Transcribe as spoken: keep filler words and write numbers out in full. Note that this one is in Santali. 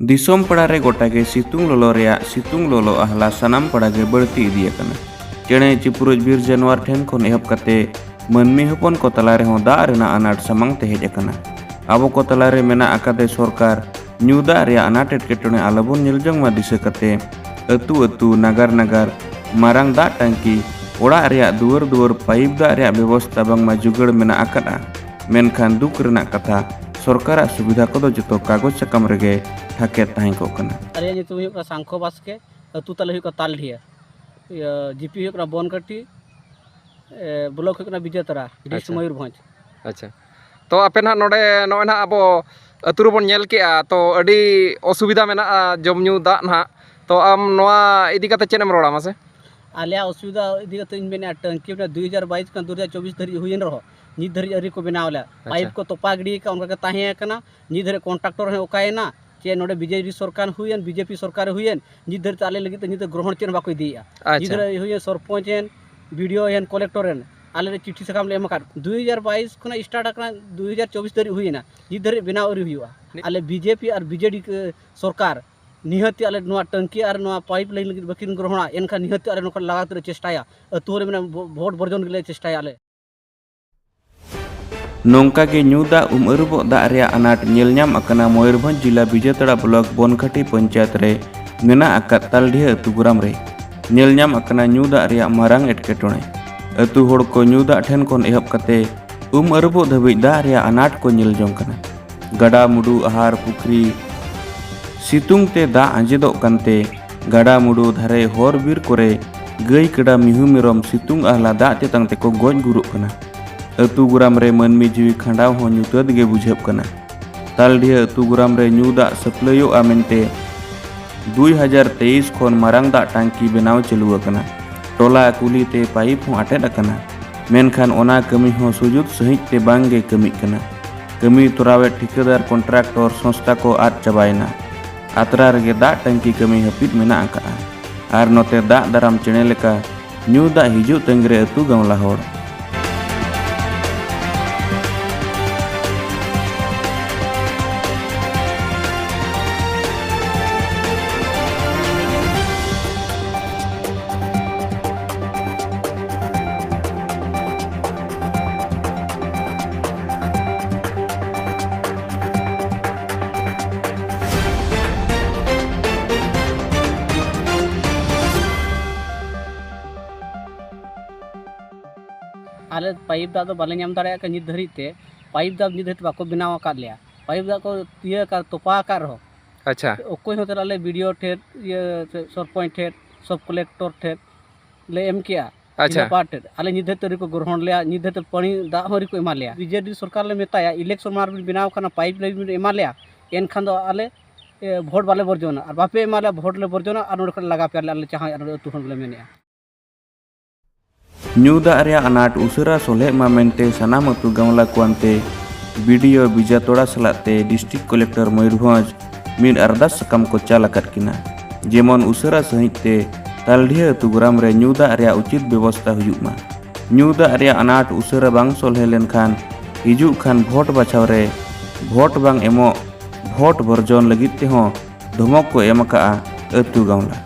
ᱫᱤᱥᱚᱢ ᱯᱟᱲᱟ ᱨᱮ ᱜᱚᱴᱟ ᱜᱮ ᱥᱤᱛᱩᱝ ᱞᱚᱞᱚ ᱨᱮᱭᱟᱜ ᱥᱤᱛᱩᱝ ᱞᱚᱞᱚ ᱟᱦᱞᱟ ᱥᱟᱱᱟᱢ ᱯᱟᱲᱟ ᱜᱮ ᱵᱟᱹᱲᱛᱤ ᱤᱫᱤ ᱟᱠᱟᱱᱟ᱾ ᱪᱮᱬᱮ ᱪᱤᱯᱨᱩᱡ ᱵᱤᱨ ᱡᱟᱱᱣᱟᱨ ᱴᱷᱮᱱ ᱠᱷᱚᱱ ᱮᱦᱚᱵ ᱠᱟᱛᱮ ᱢᱟᱹᱱᱢᱤ ᱦᱚᱯᱚᱱ ᱠᱚ ᱛᱟᱞᱟ ᱨᱮᱦᱚᱸ ᱫᱟᱜ ᱨᱮᱱᱟᱜ ᱟᱱᱟᱴ ᱥᱟᱢᱟᱝ ᱛᱮ ᱦᱮᱡ ᱟᱠᱟᱱᱟ᱾ ᱟᱵᱚ ᱠᱚ ᱛᱟᱞᱟ ᱨᱮ ᱢᱮᱱᱟᱜ ᱟᱠᱟᱫᱮ ᱥᱚᱨᱠᱟᱨ ᱧᱩ ᱫᱟᱜ ᱨᱮᱭᱟᱜ ᱟᱱᱟᱴ ᱮᱴᱠᱮᱴᱚᱬᱮ ᱟᱞᱚᱵᱚᱱ ᱧᱮᱞ ᱡᱚᱝ ᱢᱟ ᱫᱤᱥᱟᱹ ᱠᱟᱛᱮ ᱟᱹᱛᱩ ᱟᱹᱛᱩ, ᱱᱟᱜᱟᱨ ᱱᱟᱜᱟᱨ, ᱢᱟᱨᱟᱝ ᱫᱟᱜ ᱴᱟᱝᱠᱤ, ᱚᱲᱟᱜ ᱨᱮᱭᱟᱜ ᱫᱩᱣᱟᱹᱨ ᱫᱩᱣᱟᱹᱨ ᱯᱟᱭᱤᱯ ᱫᱟᱜ ᱨᱮᱭᱟᱜ ᱵᱮᱵᱚᱥᱛᱟ ᱵᱟᱝᱢᱟ ᱡᱩᱜᱟᱹᱲ ᱢᱮᱱᱟᱜ ᱟᱠᱟᱫᱼᱟ᱾ ᱢᱮᱱᱠᱷᱟᱱ ᱫᱩᱠ ᱨᱮᱱᱟᱜ ᱠᱟᱛᱷᱟ, ᱥᱚᱨᱠᱟᱨᱟᱜ ᱥᱩᱵᱤᱫᱷᱟ ᱠᱚᱫᱚ ᱡᱚᱛᱚ ᱠᱟᱜᱚᱡᱽ ᱥᱟᱠᱟᱢ ᱨᱮᱜᱮ ᱴᱷᱟᱠᱮᱫ ᱛᱟᱦᱮᱸ ᱠᱚᱜ ᱠᱟᱱᱟ᱾ ᱟᱞᱮᱭᱟᱜ ᱧᱩᱛᱩᱢ ᱦᱩᱭᱩᱜ ᱠᱟᱱᱟ ᱥᱟᱝᱠᱷᱚ ᱵᱟᱥᱠᱮ, ᱟᱹᱛᱩ ᱛᱟᱞᱮ ᱦᱩᱭᱩᱜ ᱠᱟᱱᱟ ᱛᱟᱞᱰᱷᱤᱭᱟᱹ, ᱤᱭᱟᱹ, ᱡᱤᱯᱤ ᱦᱩᱭᱩᱜ ᱠᱟᱱᱟ ᱵᱚᱱᱠᱟᱹᱴᱤ, ᱮ, ᱵᱞᱚᱠ ᱦᱩᱭᱩᱜ ᱠᱟᱱᱟ ᱵᱤᱡᱮᱛᱟᱲᱟ, ᱰᱤᱥᱴᱨᱤᱠᱴ ᱟᱪᱪᱷᱟ᱾ ᱢᱚᱭᱩᱨᱵᱷᱚᱸᱡᱽ᱾ ᱟᱪᱪᱷᱟ, ᱛᱚ ᱟᱯᱮ ᱱᱟᱦᱟᱜ ᱱᱚᱰᱮ ᱱᱚᱜᱼᱚᱭ ᱱᱟᱦᱟᱜ ᱟᱵᱚ ᱟᱹᱛᱩ ᱨᱮᱵᱚᱱ ᱧᱮᱞ ᱠᱮᱜᱼᱟ, ᱛᱚ ᱟᱹᱰᱤ ᱚᱥᱩᱵᱤᱫᱷᱟ ᱢᱮᱱᱟᱜᱼᱟ ᱡᱚᱢ ᱧᱩ ᱫᱟᱜ ᱱᱟᱦᱟᱜ, ᱛᱚ ᱟᱢ ᱱᱚᱣᱟ ᱤᱫᱤ ᱠᱟᱛᱮ ᱪᱮᱫ ᱮᱢ ᱨᱚᱲᱟ ᱢᱟᱥᱮ? ᱟᱞᱮᱭᱟᱜ ᱚᱥᱩᱵᱤᱫᱷᱟ ᱤᱫᱤ ᱠᱟᱛᱮ ᱤᱧ ᱢᱮᱱᱮᱫᱼᱟ, ᱴᱟᱹᱝᱠᱤ ᱢᱤᱫᱴᱟᱝ ᱫᱩ ᱦᱟᱡᱟᱨ ᱵᱟᱭᱤᱥ ᱠᱷᱚᱱ ᱫᱩ ᱦᱟᱡᱟᱨ ᱪᱚᱵᱵᱤᱥ ᱫᱷᱟᱹᱨᱤᱡ ᱦᱩᱭᱮᱱ ᱨᱮᱦᱚᱸ ᱱᱤᱛ ᱫᱷᱟᱹᱨᱤᱡ ᱟᱹᱣᱨᱤ ᱠᱚ ᱵᱮᱱᱟᱣ ᱞᱮᱭᱟ᱾ ᱟᱪᱪᱷᱟ᱾ ᱯᱟᱭᱤᱯ ᱠᱚ ᱛᱚᱯᱟ ᱜᱤᱰᱤ ᱟᱠᱟᱫ, ᱚᱱᱠᱟ ᱜᱮ ᱛᱟᱦᱮᱸ ᱟᱠᱟᱱᱟ᱾ ᱱᱤᱛ ᱫᱷᱟᱹᱨᱤᱡ ᱠᱚᱱᱴᱨᱟᱠᱴᱚᱨ ᱦᱚᱸ ᱚᱠᱟᱭᱮᱱᱟ? ᱪᱮ ᱱᱚᱰᱮ ᱵᱤᱡᱮᱯᱤ ᱥᱚᱨᱠᱟᱨ ᱦᱩᱭᱮᱱ, ᱵᱤᱡᱮᱯᱤ ᱥᱚᱨᱠᱟᱨ ᱦᱩᱭᱮᱱ, ᱱᱤᱛ ᱫᱷᱟᱹᱨᱤᱡ ᱛᱮ ᱟᱞᱮ ᱞᱟᱹᱜᱤᱫ ᱛᱮ ᱱᱤᱛ ᱫᱷᱟᱹᱨᱤᱡ ᱜᱨᱚᱦᱚᱬ ᱪᱮᱫ ᱦᱚᱸ ᱵᱟᱠᱚ ᱤᱫᱤᱭᱮᱫᱼᱟ᱾ ᱟᱪᱪᱷᱟ᱾ ᱱᱤᱛ ᱫᱷᱟᱹᱨᱤᱡ ᱦᱩᱭᱮᱱ ᱥᱚᱨᱯᱚᱧᱪ ᱮᱱ, ᱵᱤᱰᱤᱳ ᱮᱱ, ᱠᱚᱞᱮᱠᱴᱚᱨ ᱮᱱ, ᱟᱞᱮ ᱞᱮ ᱪᱤᱴᱷᱤ ᱥᱟᱠᱟᱢ ᱞᱮ ᱮᱢ ᱟᱠᱟᱫ᱾ ᱫᱩ ᱦᱟᱡᱟᱨ ᱵᱟᱭᱤᱥ ᱠᱷᱚᱱᱟᱜ ᱥᱴᱟᱨᱴ ᱟᱠᱟᱱᱟ, ᱫᱩ ᱦᱟᱡᱟᱨ ᱪᱚᱵᱵᱤᱥ ᱫᱷᱟᱹᱨᱤᱡ ᱦᱩᱭᱮᱱᱟ, ᱱᱤᱛ ᱫᱷᱟᱹᱨᱤᱡ ᱵᱮᱱᱟᱣ ᱟᱹᱣᱨᱤ ᱦᱩᱭᱩᱜᱼᱟ᱾ ᱱᱤ- ᱟᱞᱮ ᱵᱤᱡᱮᱯᱤ ᱟᱨ ᱵᱤᱡᱮᱰᱤ ᱥᱚᱨᱠᱟᱨ ᱱᱤᱦᱟᱹᱛᱤ ᱟᱞᱮ ᱱᱚᱣᱟ ᱴᱟᱹᱝᱠᱤ ᱟᱨ ᱱᱚᱣᱟ ᱯᱟᱭᱤᱯ ᱞᱟᱭᱤᱱ ᱞᱟᱹᱜᱤᱫ ᱵᱟᱹᱠᱤᱱ ᱜᱨᱚᱦᱚᱬᱟ, ᱮᱱᱠᱷᱟᱱ ᱱᱤᱦᱟᱹᱛᱤ ᱟᱞᱮ ᱱᱚᱝᱠᱟ ᱞᱟᱜᱟᱛ ᱞᱮ ᱪᱮᱥᱴᱟᱭᱟ, ᱟᱹᱛᱩ ᱨᱮ ᱢᱮᱱᱟᱜ ᱵᱷᱳ-, ᱵᱷᱳᱴ ᱵᱚᱨᱡᱚᱱ ᱜᱮᱞᱮ ᱪᱮᱥᱴᱟᱭᱟ ᱟᱞᱮ᱾ ᱱᱚᱝᱠᱟ ᱜᱮ ᱧᱩ ᱫᱟᱜ ᱩᱢ ᱟᱹᱨᱩᱵᱚᱜ ᱫᱟᱜ ᱨᱮᱭᱟᱜ ᱟᱱᱟᱴ ᱧᱮᱞ ᱧᱟᱢ ᱟᱠᱟᱱᱟ ᱢᱚᱭᱩᱨᱵᱷᱚᱸᱡᱽ ᱡᱤᱞᱟ ᱵᱤᱡᱮᱛᱟᱲᱟ ᱵᱞᱚᱠ ᱵᱚᱱᱠᱷᱟᱴᱤ ᱯᱚᱧᱪᱟᱭᱮᱛ ᱨᱮ ᱢᱮᱱᱟᱜ ᱟᱠᱟᱫ ᱛᱟᱞᱰᱷᱤᱭᱟᱹ ᱟᱹᱛᱩ ᱜᱚᱨᱟᱢ ᱨᱮ᱾ ᱧᱮᱞ ᱧᱟᱢ ᱟᱠᱟᱱᱟ ᱧᱩ ᱫᱟᱜ ᱨᱮᱭᱟᱜ ᱢᱟᱨᱟᱝ ᱮᱴᱠᱮᱴᱚᱬᱮ᱾ ᱟᱹᱛᱩ ᱦᱚᱲ ᱠᱚ ᱧᱩ ᱫᱟᱜ ᱴᱷᱮᱱ ᱠᱷᱚᱱ ᱮᱦᱚᱵ ᱠᱟᱛᱮ ᱩᱢ ᱟᱹᱨᱩᱵᱚᱜ ᱫᱷᱟᱹᱵᱤᱡ ᱫᱟᱜ ᱨᱮᱭᱟᱜ ᱟᱱᱟᱴ ᱠᱚ ᱧᱮᱞ ᱡᱚᱝ ᱠᱟᱱᱟ᱾ ᱜᱟᱰᱟ, ᱢᱩᱰᱩ, ᱟᱦᱟᱨ, ᱯᱩᱠᱷᱨᱤ ᱥᱤᱛᱩᱝ ᱛᱮ ᱫᱟᱜ ᱟᱸᱡᱮᱫᱚᱜ ᱠᱟᱱᱛᱮ ᱜᱟᱰᱟ, ᱢᱩᱰᱩ ᱫᱷᱟᱨᱮ, ᱦᱚᱨ ᱵᱤᱨ ᱠᱚᱨᱮ ᱜᱟᱹᱭ, ᱠᱟᱰᱟ, ᱢᱤᱦᱩ, ᱢᱮᱨᱚᱢ ᱥᱤᱛᱩᱝ ᱟᱦᱞᱟ ᱫᱟᱜ ᱛᱮᱛᱟᱝ ᱛᱮᱠᱚ ᱜᱚᱡ ᱜᱩᱨᱩᱜ ᱠᱟᱱᱟ᱾ ᱟᱹᱛᱩ ᱜᱚᱨᱟᱢ ᱨᱮ ᱢᱟᱹᱱᱢᱤ ᱡᱤᱣᱤ ᱠᱷᱟᱸᱰᱟᱣ ᱦᱚᱸ ᱧᱩᱛᱟᱹᱛ ᱜᱮ ᱵᱩᱡᱷᱟᱹᱜ ᱠᱟᱱᱟ᱾ ᱛᱟᱞᱰᱤᱦᱟᱹ ᱟᱹᱛᱩ ᱜᱚᱨᱟᱢ ᱨᱮ ᱧᱩ ᱫᱟᱜ ᱥᱟᱹᱯᱞᱟᱹᱭᱚᱜᱼᱟ ᱢᱮᱱᱛᱮ ᱫᱩᱭ ᱦᱟᱡᱟᱨ ᱛᱮᱭᱤᱥ ᱠᱷᱚᱱ ᱢᱟᱨᱟᱝ ᱫᱟᱜ ᱴᱟᱝᱠᱤ ᱵᱮᱱᱟᱣ ᱪᱟᱹᱞᱩ ᱟᱠᱟᱱᱟ᱾ ᱴᱚᱞᱟ ᱠᱩᱞᱦᱤ ᱛᱮ ᱯᱟᱭᱤᱯ ᱦᱚᱸ ᱟᱴᱮᱫ ᱟᱠᱟᱱᱟ, ᱢᱮᱱᱠᱷᱟᱱ ᱚᱱᱟ ᱠᱟᱹᱢᱤ ᱦᱚᱸ ᱥᱩᱡᱩᱛ ᱥᱟᱺᱦᱤᱡ ᱛᱮ ᱵᱟᱝ ᱜᱮ ᱠᱟᱹᱢᱤᱜ ᱠᱟᱱᱟ᱾ ᱠᱟᱹᱢᱤ ᱛᱚᱨᱟᱣᱮᱫ ᱴᱷᱤᱠᱟᱹᱫᱟᱨ ᱠᱚᱱᱴᱨᱟᱠᱴᱚᱨ ᱥᱚᱝᱥᱛᱷᱟ ᱠᱚ ᱟᱫ ᱪᱟᱵᱟᱭᱮᱱᱟ᱾ ᱟᱛᱨᱟ ᱨᱮᱜᱮ ᱫᱟᱜ ᱴᱟᱝᱠᱤ ᱠᱟᱹᱢᱤ ᱦᱟᱹᱯᱤᱫ ᱢᱮᱱᱟᱜ ᱟᱠᱟᱫᱼᱟ᱾ ᱟᱨ ᱱᱚᱛᱮ ᱫᱟᱜ ᱫᱟᱨᱟᱢ ᱪᱮᱬᱮ ᱞᱮᱠᱟ ᱧᱩ ᱫᱟᱜ ᱦᱤᱡᱩᱜ ᱛᱟᱺᱜᱤ ᱨᱮ ᱟᱹᱛᱩ ᱜᱟᱶᱞᱟ ᱦᱚᱲ᱾ ᱟᱞᱮ ᱯᱟᱭᱤᱯ ᱫᱟᱜ ᱫᱚ ᱵᱟᱞᱮ ᱧᱟᱢ ᱫᱟᱲᱮᱭᱟᱜ ᱠᱟᱱᱟ ᱱᱤᱛ ᱫᱷᱟᱹᱨᱤᱡ ᱛᱮ᱾ ᱯᱟᱭᱤᱯ ᱫᱟᱜ ᱱᱤᱛ ᱫᱷᱟᱹᱨᱤᱡ ᱛᱮ ᱵᱟᱠᱚ ᱵᱮᱱᱟᱣ ᱟᱠᱟᱫ ᱞᱮᱭᱟ᱾ ᱯᱟᱭᱤᱯ ᱫᱟᱜ ᱠᱚ ᱤᱭᱟᱹ ᱟᱠᱟᱫ, ᱛᱚᱯᱟ ᱟᱠᱟᱫ ᱨᱮᱦᱚᱸ ᱟᱪᱪᱷᱟ᱾ ᱚᱠᱚᱭ ᱦᱚᱸ ᱛᱟᱦᱞᱮ ᱟᱞᱮ ᱵᱤ ᱰᱤ ᱳ ᱴᱷᱮᱱ, ᱤᱭᱟᱹ, ᱥᱚᱨᱯᱚᱧᱪ ᱴᱷᱮᱱ, ᱥᱚᱵ ᱠᱚᱞᱮᱠᱴᱚᱨ ᱴᱷᱮᱱ ᱞᱮ ᱮᱢ ᱠᱮᱜᱼᱟ᱾ ᱟᱪᱪᱷᱟ᱾ ᱡᱤᱞᱟᱹ ᱯᱟᱦᱟᱴ ᱴᱷᱮᱱ ᱟᱞᱮ ᱱᱤᱛ ᱫᱷᱟᱹᱨᱤᱡ ᱛᱮ ᱟᱹᱣᱨᱤ ᱠᱚ ᱜᱨᱚᱦᱚᱱ ᱞᱮᱭᱟ, ᱱᱤᱛ ᱫᱷᱟᱹᱨᱤᱡ ᱛᱮ ᱯᱟᱹᱱᱤ ᱫᱟᱜ ᱦᱚᱸ ᱟᱹᱣᱨᱤ ᱠᱚ ᱮᱢᱟ ᱞᱮᱭᱟ᱾ ᱵᱤ ᱡᱮ ᱰᱤ ᱥᱚᱨᱠᱟᱨ ᱞᱮ ᱢᱮᱛᱟᱭᱟ, ᱤᱞᱮᱠᱥᱚᱱ ᱢᱟᱲᱟᱝ ᱨᱮᱵᱤᱱ ᱵᱮᱱᱟᱣ ᱠᱟᱱᱟ, ᱯᱟᱭᱤᱯ ᱞᱟᱭᱤᱱ ᱵᱤᱱ ᱮᱢᱟ ᱞᱮᱭᱟ, ᱮᱱᱠᱷᱟᱱ ᱫᱚ ᱟᱞᱮ, ᱮ, ᱵᱷᱳᱴ ᱵᱟᱞᱮ ᱵᱚᱨᱡᱚᱱᱟ, ᱟᱨ ᱵᱟᱯᱮ ᱮᱢᱟ ᱞᱮᱭᱟ ᱵᱷᱳᱴ ᱞᱮ ᱵᱚᱨᱡᱚᱱᱟ, ᱟᱨ ᱱᱚᱰᱮ ᱠᱷᱚᱱ ᱞᱟᱜᱟ ᱯᱮᱭᱟ ᱞᱮ, ᱟᱞᱮ ᱡᱟᱦᱟᱸᱭ ᱟᱨ ᱟᱹᱛᱩ ᱦᱚᱲ ᱞᱮ ᱢᱮᱱᱮᱜᱼᱟ᱾ ᱧᱩ ᱫᱟᱜ ᱨᱮᱭᱟᱜ ᱟᱱᱟᱴ ᱩᱥᱟᱹᱨᱟ ᱥᱚᱞᱦᱮᱜ ᱢᱟ ᱢᱮᱱᱛᱮ ᱥᱟᱱᱟᱢ ᱟᱹᱛᱩ ᱜᱟᱶᱞᱟ ᱠᱚ ᱟᱱᱛᱮ ᱵᱤ ᱰᱤ ᱳ ᱵᱤᱡᱟ ᱛᱚᱲᱟ ᱥᱟᱞᱟᱜ ᱛᱮ ᱰᱤᱥᱴᱨᱤᱠᱴ ᱠᱚᱞᱮᱠᱴᱚᱨ ᱢᱚᱭᱩᱨᱵᱷᱚᱸᱡᱽ ᱢᱤᱫ ᱟᱨᱫᱟᱥ ᱥᱟᱠᱟᱢ ᱠᱚ ᱪᱟᱞ ᱟᱠᱟᱫ ᱠᱤᱱᱟ, ᱡᱮᱢᱚᱱ ᱩᱥᱟᱹᱨᱟ ᱥᱟᱺᱦᱤᱡ ᱛᱮ ᱛᱟᱞᱰᱷᱤᱭᱟᱹ ᱟᱹᱛᱩ ᱜᱨᱟᱢ ᱨᱮ ᱧᱩ ᱫᱟᱜ ᱨᱮᱭᱟᱜ ᱩᱪᱤᱛ ᱵᱮᱵᱚᱥᱛᱷᱟ ᱦᱩᱭᱩᱜ ᱢᱟ᱾ ᱧᱩ ᱫᱟᱜ ᱨᱮᱭᱟᱜ ᱟᱱᱟᱴ ᱩᱥᱟᱹᱨᱟ ᱵᱟᱝ ᱥᱚᱞᱦᱮ ᱞᱮᱱᱠᱷᱟᱱ ᱦᱤᱡᱩᱜ ᱠᱷᱟᱱ ᱵᱷᱳᱴ ᱵᱟᱪᱷᱟᱣ ᱨᱮ ᱵᱷᱳᱴ ᱵᱟᱝ ᱮᱢᱚᱜ, ᱵᱷᱳᱴ ᱵᱚᱨᱡᱚᱱ ᱞᱟᱹᱜᱤᱫ ᱛᱮᱦᱚᱸ ᱫᱷᱚᱢᱚᱠ ᱠᱚ ᱮᱢ ᱟᱠᱟᱫᱼᱟ ᱟᱹᱛᱩ ᱜᱟᱶᱞᱟ᱾